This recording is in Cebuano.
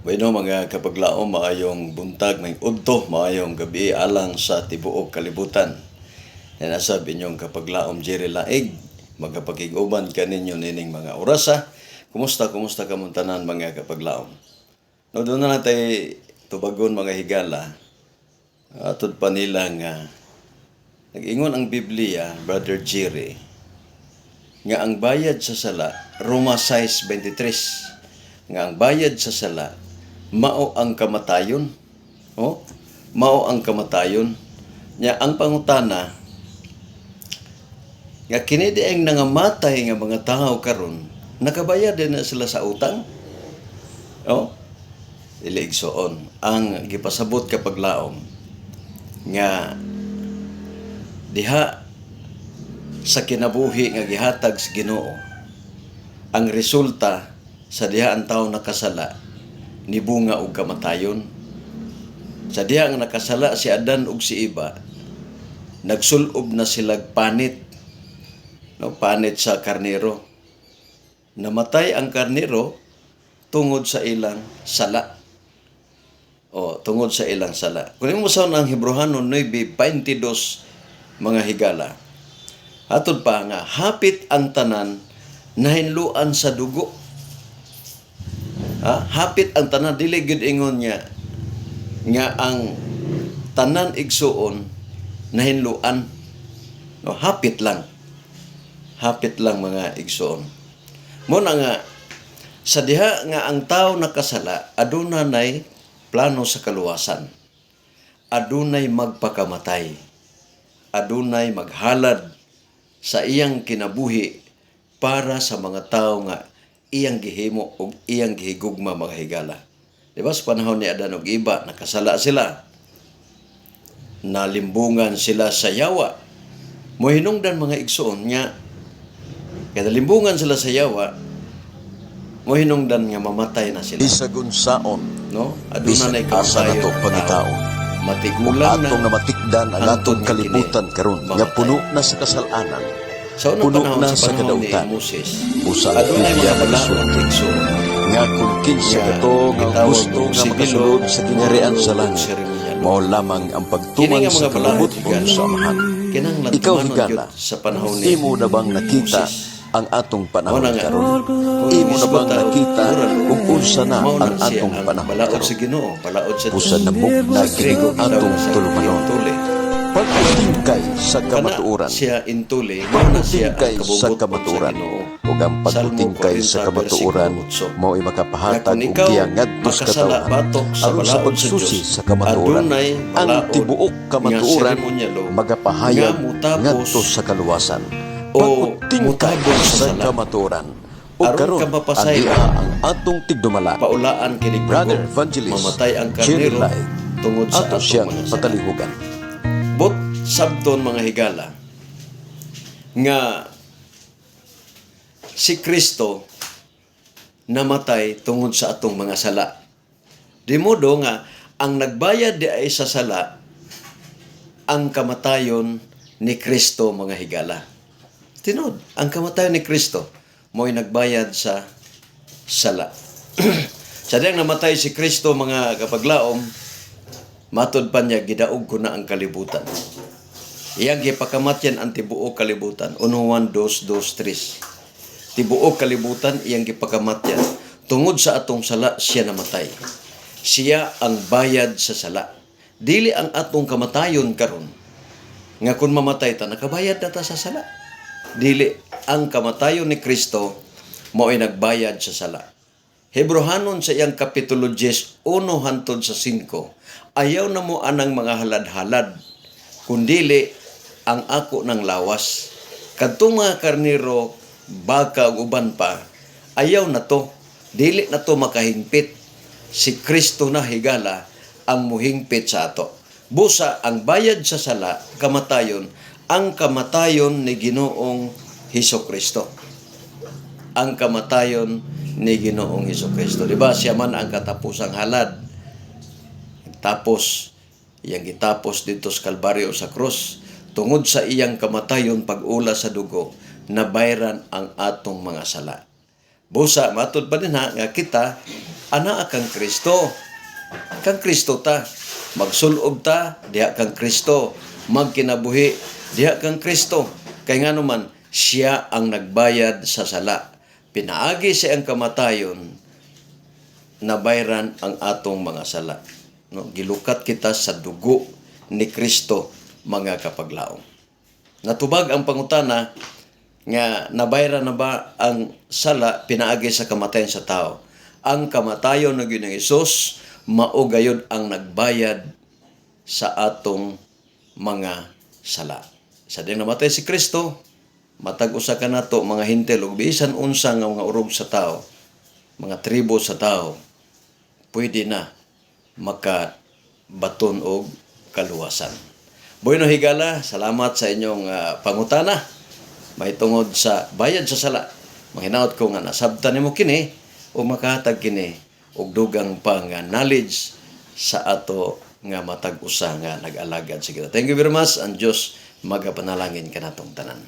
Bueno, mga kapaglaom, maayong buntag, may udto, maayong gabi alang sa tibuok kalibutan. Yan asab inyong kapaglaom, Jerry Laig, magkapakig-uban kaninyo nining mga orasa. Kumusta, kumusta kamong tanan, mga kapaglaom? No, doon na natay tubagon, mga higala. Atod pa nila nga nag-ingon ang Biblia, Brother Jerry, nga ang bayad sa sala, Roma 6:23, nga ang bayad sa sala mao ang kamatayon. Oh, mao ang kamatayon. Nya ang pangutana nga kini di ang nangamatay nga mga tao karon, nakabayad din na sila sa utang? Oh, dili, igsoon. Ang gipasabot, kapaglaom, nga diha sa kinabuhi nga gihatag sa Ginoo, ang resulta sa diha ang tao nakasala, nibunga og kamatayon. Sa diha nga nakasala si Adan ug si Eva, nagsulob na sila panit, no, panit sa karnero. Namatay ang karnero tungod sa ilang sala. O, tungod sa ilang sala. Kung imo sa ang Hebrohanon 9:22, mga higala, atod pa nga hapit ang tanan nahinluan sa dugo. Ha? Hapit ang tanan, dili gyud ingon niya nga ang tanan, igsuon, nahinluan. No, hapit lang. Hapit lang, mga igsuon. Mo na nga sa diha nga ang tao nakasala, aduna nay plano sa kaluwasan. Adunay magpakamatay. Adunay maghalad sa iyang kinabuhi para sa mga tao nga iyang gihimo ug iyang gihigugma, mga higala. Di ba sa panahon ni Adan ug Eva, nakasala sila. Nalimbungan sila sa yawa. Mohinungdan, mga igsoon, nga kaya nalimbungan sila sa yawa, mohinungdan nga mamatay na sila. Bisag unsaon, No? Aduna bisag na asa nato pangitaon, Matigulang na atong namatikdan ang hangtod atong nga kalibutan kini karon nga mamatay. Puno na sa kasalanan, Sa unang puno panahon, na sa sa panahon ni kadautan. Moses, Busa ang adunay Biblia mga balaod, nagasulti igsoon, nga kung kinsa nga kato nga gitawag gusto og nga sibilo, makasulod sa gingharian sa ug langit, seremonyalo. Mao lamang ang Kini pagtuman nga sa mga balaod, kabubut-on higala, sa Amahan. kinahanglan Ikaw, tumanon higala, gyud sa panahon ni imo na bang nakita Moses. Ang atong panahon Mao na nga, karon? Kung Imo na bang isgutan og nakita moral, kung unsa na mao na ang siya atong ang panahon balaod karon? sa Ginoo, balaod sa Busa Dios. namugna Sa Grego, kini atong gitawag na sa tulumanon. Intuli. Pag-utingkay sa Kana kamatuoran. Siya intuli, mao na siya ang Pag-utingkay sa kabubut-on sa kamatuoran. Ginoo. Ug ang Salmo pag-utingkay sa 40 kamatuoran versikulo 8. mao'y Nga makapahatag kung og ikaw giya ngadto sa makasala katawhan batok sa aron sa balaod sa pagsusi Dios, sa kamatuoran. adunay Ang balaod tibuok nga kamatuoran seremonyalo magapahayag nga mutapos ngadto sa kaluwasan. O Pag-utingkay mutabog sa sa sala. Kamatuoran. Ug Aron karon ka mapasaylo, ang ang atong tigdumala, paulaan kini Brother dugo, Evangelist mamatay ang Jerry karnero Laig, tungod sa ato atong siyang mga sala. patalihugan. But sabton, mga higala, nga si Kristo namatay tungod sa atong mga sala. Di modo nga ang nagbayad di ay sa sala ang kamatayon ni Kristo, mga higala. Tinuod, ang kamatayon ni Kristo mo'y nagbayad sa sala. Sa diyang namatay si Kristo, mga kapaglaom, matod pa niya, "Gidaog ko na ang kalibutan." Iyang gipakamatyan ang tibuok kalibutan. 1 Juan 2, 2, 3. Tibuok kalibutan iyang gipakamatyan. Tungod sa atong sala siya namatay. Siya ang bayad sa sala. Dili ang atong kamatayon karon nga kung mamatay ta, nakabayad na ta sa sala. Dili, ang kamatayon ni Kristo mao'y nagbayad sa sala. Hebrohanon sa iyang kapitulo 10, 1 hantod sa 5. "Ayaw na mo anang mga halad-halad, kundili ang ako ng lawas." Kadtong mga karnero, baka ug uban pa, ayaw na to. Dili na to makahingpit. Si Kristo na, higala, ang muhingpit sa ato. Busa ang bayad sa sala, kamatayon, ang kamatayon ni Ginoong Hesus Kristo, ang kamatayon ni Ginoong Hesus Kristo. Di ba? Siya man ang katapusang halad. Tapos, iyang gitapos dito sa Kalbaryo sa krus. Tungod sa iyang kamatayon, pag-ula sa dugo, nabayran ang atong mga sala. Busa, matud pa din ha, nga kita, Anaa kang Kristo. Kang Kristo ta. Magsulob ta diha kang Kristo. Magkinabuhi diha kang Kristo. Kay ngano man, siya ang nagbayad sa sala. Pinaagi sa iyang kamatayon, nabayran ang atong mga sala. No, gilukat kita sa dugo ni Kristo, mga kapaglaom. Natubag ang pangutana nga nabayran na ba ang sala pinaagi sa kamatayon sa tao. Ang kamatayon ng Ginoong Hesus mao gayud ang nagbayad sa atong mga sala. Sa diyang namatay si Kristo, matag usa ka nato mga Hentil ug bisan unsa nga mga urog sa tao, mga tribo sa tao, pwede na makabaton og kaluwasan. Bueno, higala, salamat sa inyong pangutana. Mahitungod sa bayad sa sala. Manghinaot ko nga nasabtan nimo kini o makahatag kini og dugang pa nga knowledge sa ato nga matag usa nga nag-alagad sa Ginoo. Thank you very much, ang Diyos magapanalangin kanatong tanan.